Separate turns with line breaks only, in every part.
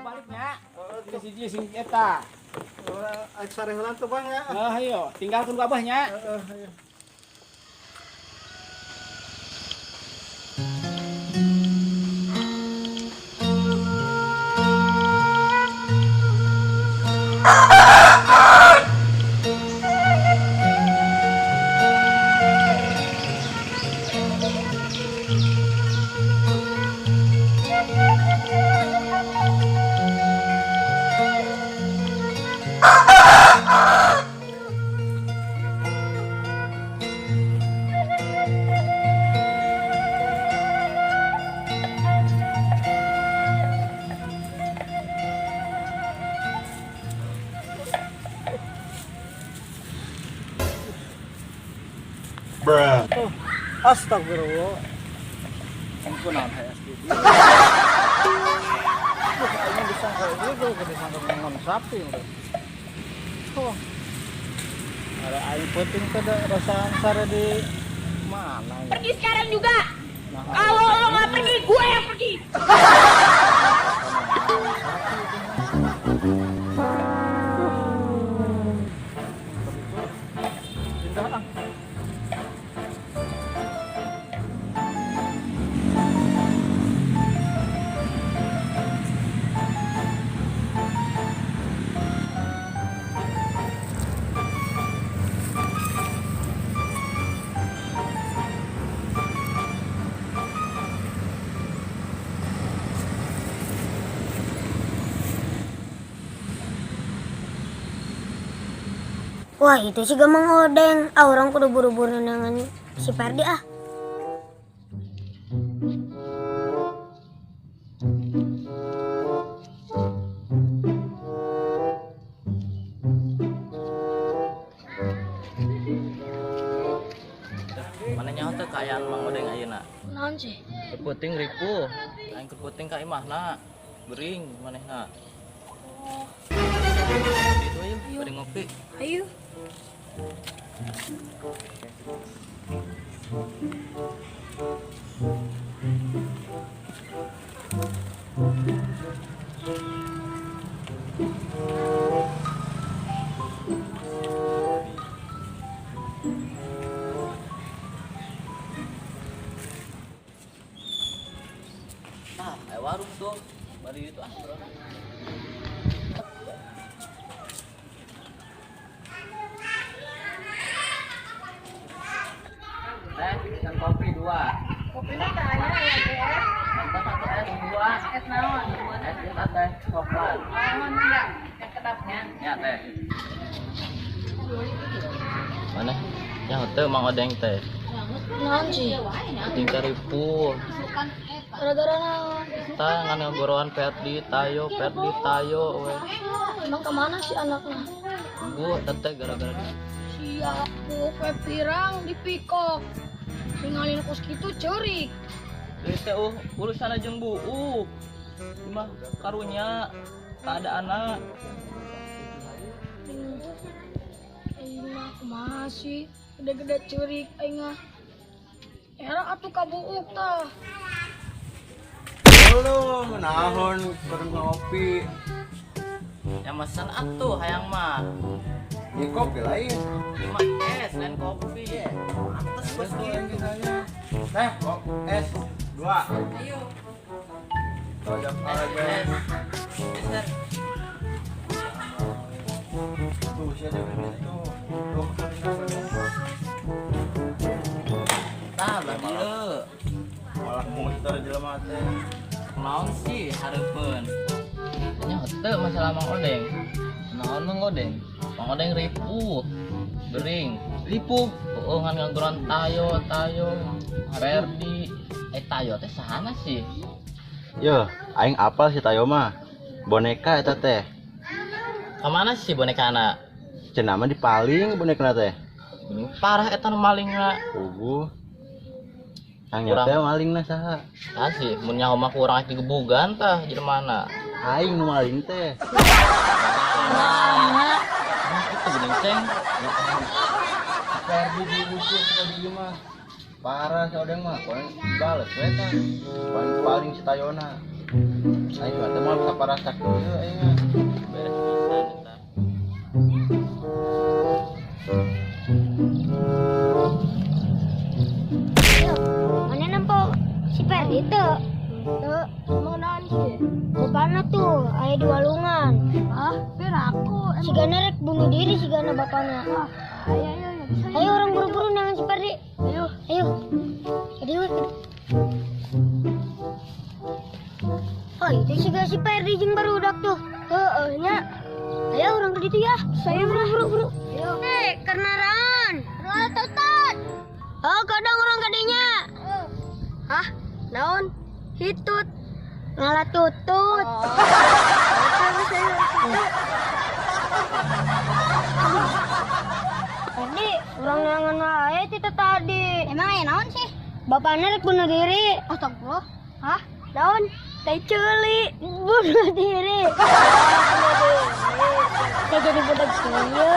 Baliknya. Siji sing eta.
Aik sare heula tuh, Bang, ya.
Oh, ayo, tinggalkeun ku abahnya.
Heeh, ayo. Oh, astagfirullah.
Engko naon hayas gitu.
Kayaknya disangka itu, disangka mengon sapi udah. Oh. Ada aing penting teh da rasaan sare di mana ya?
Pergi sekarang juga.
Nah,
Kalau lo nggak pergi, gue yang pergi.
Pindah ah.
Wah, itu sih Mang Odeng. Ah, orang kudu buru-buru nangan si Ferdi ah.
Mana nyaho teh kaayaan Mang Odeng ayeuna?
Naon sih?
Keur peuting ripuh, aing keur peuting ka imahna. Bering manehna. Itu ayo, bari ngopi.
Ayo.
Tah, aya warung tuh. Bari itu ah, bro. Teh, pesan kopi dua.
Kopinya tanya ya, es.
Mantap satu es dua.
Es naon?
Es kita teh coklat.
Naon enggak? Yang kedapnya.
Ya teh. Mana? Nyaho teh Mang Odeng teh.
Naon sih?
Penting teh ripuh.
Gara-gara naon?
Tah ngan ngagoroan Ferdi tayo, Ferdi tayo we.
Emang kemana sih anaknya?
Gua teteh gara-gara dia.
Siap, bu, pirang di pikok. Tinggalin kos gitu cerik.
Deui teh urusan jeung buuk. Mah karunya tak ada anak.
Aing mah kumaha sih? Gede-gede cerik aing mah. Era atuh ka buuk tah.
Belum, nahon bareng ngopi.
Yang mesen atuh hayang mah.
Ya kopi lain.
Lima es lain kopi. Atas bos
Betul
gitu.
yang kitanya. Teh, kok es dua.
Ayo.
Tojok
Es
aja.
es. Es teh.
Tuh, si ada yang itu. Tuh,
Tah lah dieu.
Malah muter jelema teh.
Naon sih hareupeun? Nya henteu masalah Mang Odeng. Naon Mang Odeng? Mang Odeng ripuh. Gering. Ripuh. Heeh ngan ngangguran tayo, tayo. Ferdi. Tayo teh sahana sih?
Yo, aing apal si Tayo mah. Boneka eta teh.
Kamana sih bonekana?
Cenah mah dipaling bonekana teh.
Geuning parah eta nu malingna.
Puguh. Ang teh malingna saha?
Saha sih, mun nyaho mah ku urang digebugan tah jelema.
Aing nu maling teh.
Nah, itu geuning ceng.
Ferdi diusir ka dieu mah. Parah si Odeng mah, paling bales we tah. Paling si Tayona. Aing mah teh moal saparah sakieu aing mah.
Beres pisan eta.
Mana nempo si Ferdi teu? Teu, emang naon sih? Bapana tuh aya di walungan. Ah, piraku. Sigana rek bunuh diri sigana bapana. Ah, ayo ayo. Ayo orang buru-buru nangan si Ferdi. Ayo, ayo. Jadi oh, itu siga si Ferdi jeung barudak tuh. Heeh nya. Ayo orang ke ditu ya. Saya buru-buru. Ayo. Hei, kenaraan. Tutut. Oh, kadang orang kadinya. Hah? Naon? Hitut. Ngalah tutut. Tadi orang neangan wae tita tadi. Emang aya naon sih? Bapaknya rek bunuh diri. Astagfirullah. Hah? Naon? Tai ceuli. Bunuh diri. Saya jadi budak kieu.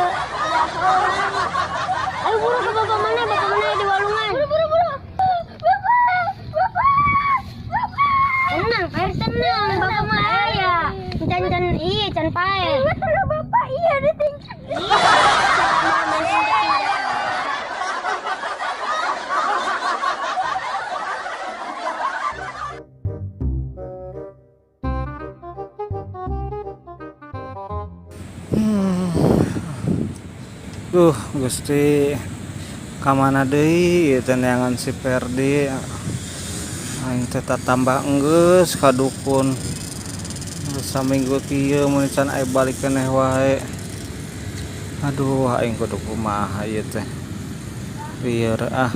Ayo buru ke bapak mana di walungan. Buru buru buru. Bapak, bapak, bapak. Tenang, Fer, tenang. Bapak mah aya. Can can iya can pae. Bapak iya ditingkat. Iya.
Duh, Gusti, kamana deui ieu teh neangan si Ferdi. Aing teh tatambah enggeus ka dukun. Geus saminggu kieu mun can aya balik keneh wae. Aduh, aing kudu kumaha ieu teh. Lieur ah.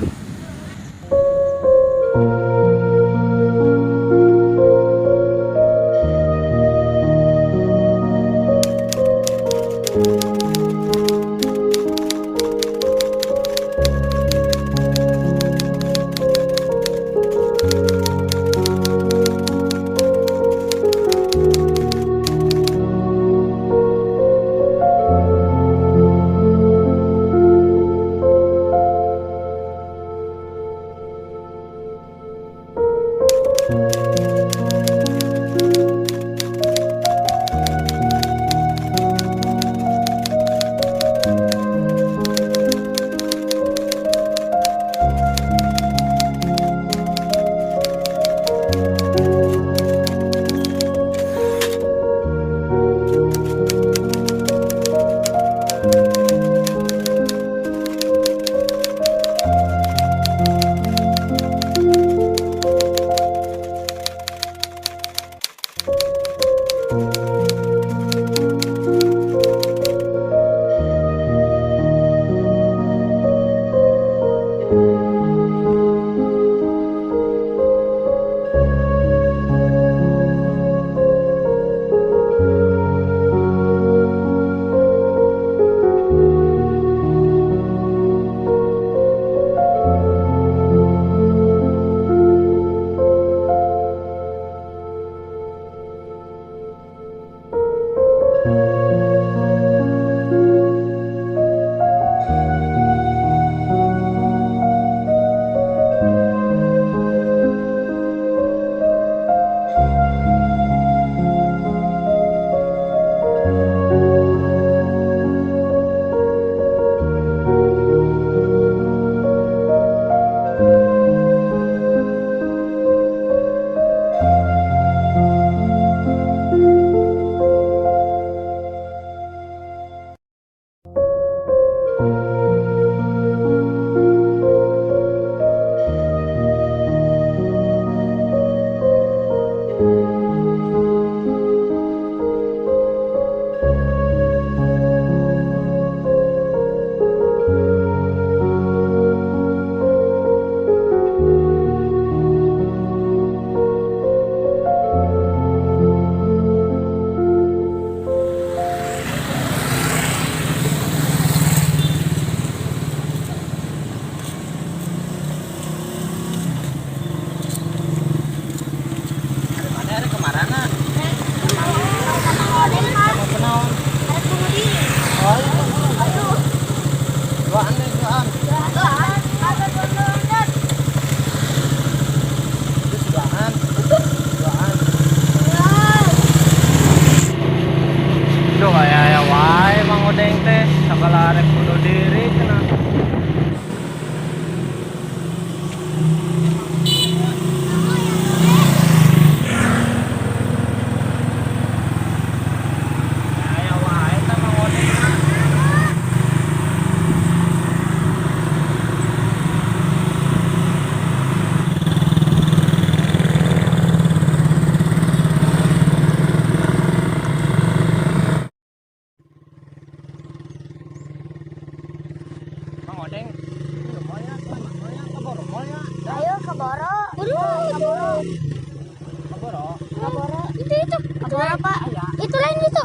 Buru, buru. Kaboro. Itu itu. Itu apa? Itu lain itu.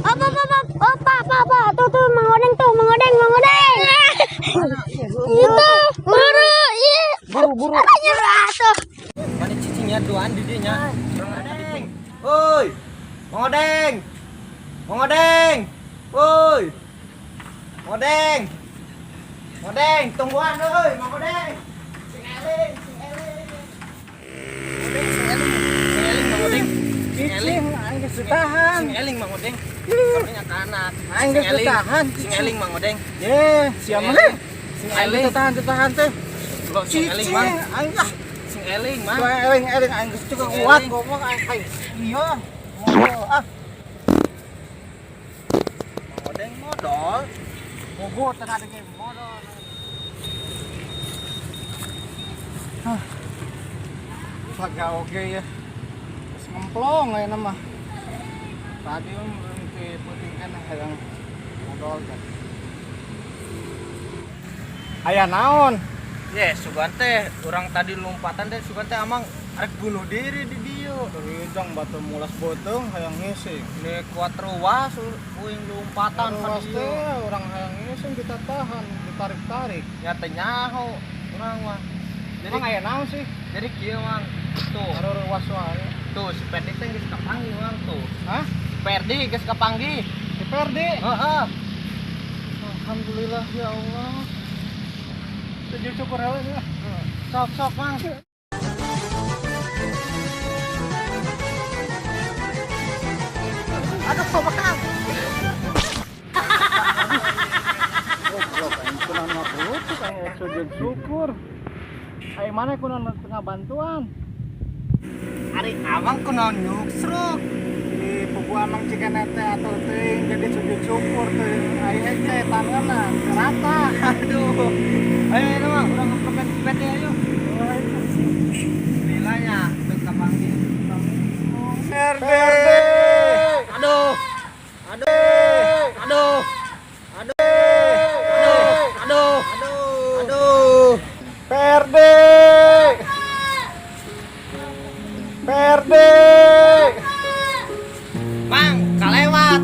Apa apa apa? Oh, apa apa apa? Tuh tuh Mang Odeng tuh, Mang Odeng, Mang Odeng. Itu. Buru, iya.
Buru buru.
Nyerah tuh.
Mana cicingnya duaan di dinya. Mang Odeng. Woi. Mang Odeng. Mang Odeng. Woi. Mang Odeng. Mang Odeng, tungguan euy, Mang Odeng. Sing eling, sing eling. Odeng, sing eling. Sing eling Mang Odeng. Sing eling,
Cicing aing geus ditahan.
sing eling Mang Odeng. Karunya ka anak.
Aing
Sing
geus
eling.
ditahan.
Sing eling Mang Odeng.
Ye, sia mah.
Sing
Aing
eling.
ditahan ditahan teh.
Sing eling Mang.
Cicing aing ah.
Sing eling Mang.
Tuh eling eling aing geus cukup
Sing
kuat
eling.
goblok aing aing. Iya. Modol ah.
Mang Odeng modol.
Bogo tengah ada game modol. Hah. Saga oge ya. Geus ngemplong aya mah. Tadi mah berhenti peuting kan hayang modol kan. Aya naon?
Ye, sugan teh urang tadi lompatan teh sugan teh amang arek bunuh diri di dieu.
Rijang batu mulas beuteung hayang ngising.
Ini kuat ruas uing lompatan ka
Ruas
dieu.
teh urang hayang ngising ditatahan, ditarik-tarik.
Ya teh nyaho urang mah. Jadi
Emang aya naon sih?
jadi kieu Mang. Tuh,
Baru ruas wae.
tuh si Perdi teh geus kapanggih Mang tuh.
Hah?
Si Perdi geus kapanggih.
Si Perdi.
Heeh.
Alhamdulillah ya Allah. Sujud syukur ya.
Sok sok Mang. Aduh, Mang.
Goblok aing kunaon ngaputus aing rek sujud syukur. Aing mana kunaon tengah bantuan.
Ari amang kunaon nyuksruk.
Di pugu amang cikene teh atau teuing jadi sujud syukur teuing aing teh tanganna rata.
Aduh. Ayo ayo Mang, urang ngepropen si Perdi ayo. Lilanya teu kapanggih.
Perdi.
Aduh. Aduh. Aduh. Aduh. Aduh. Aduh. Aduh.
Perdi. Perdi.
Mang, kalewat.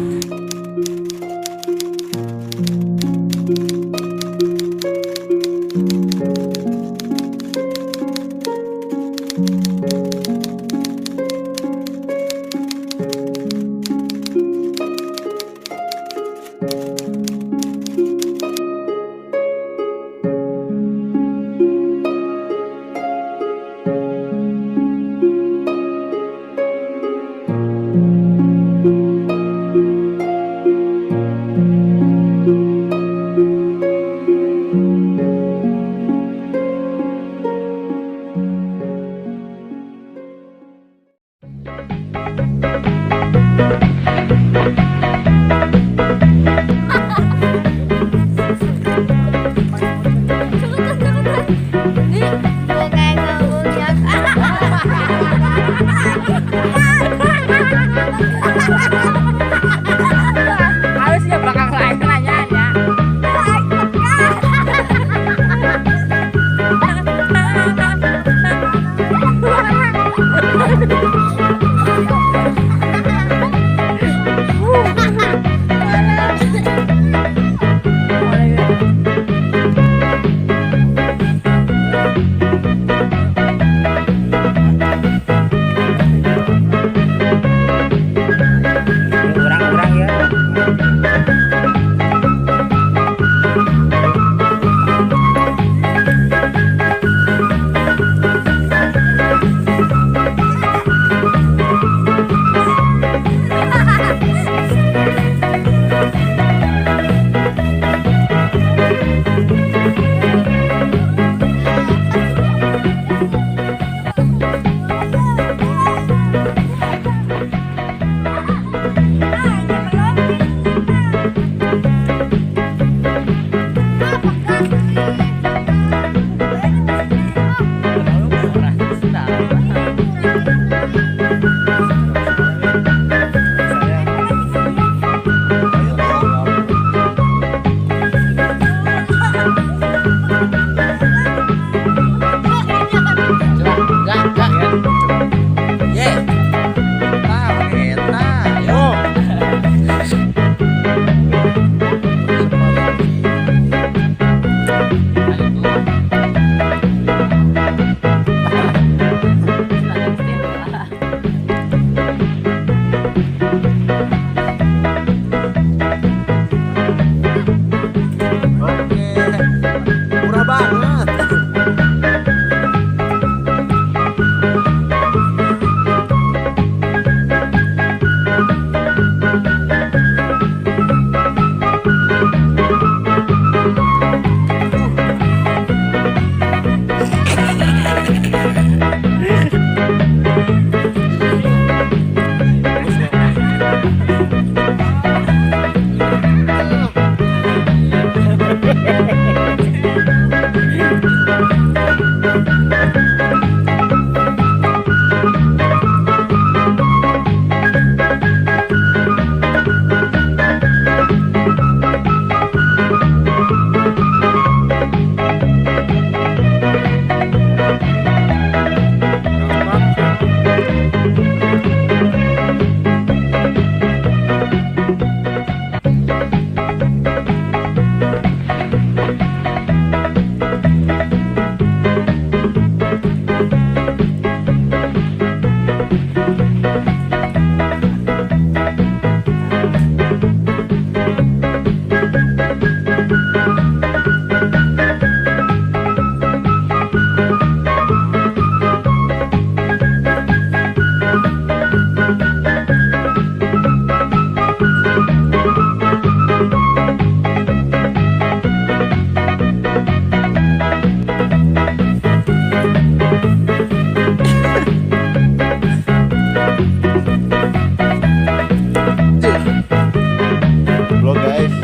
Vlog guys.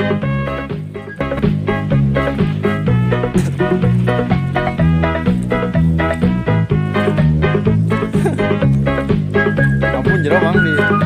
Ampun jero Mang di.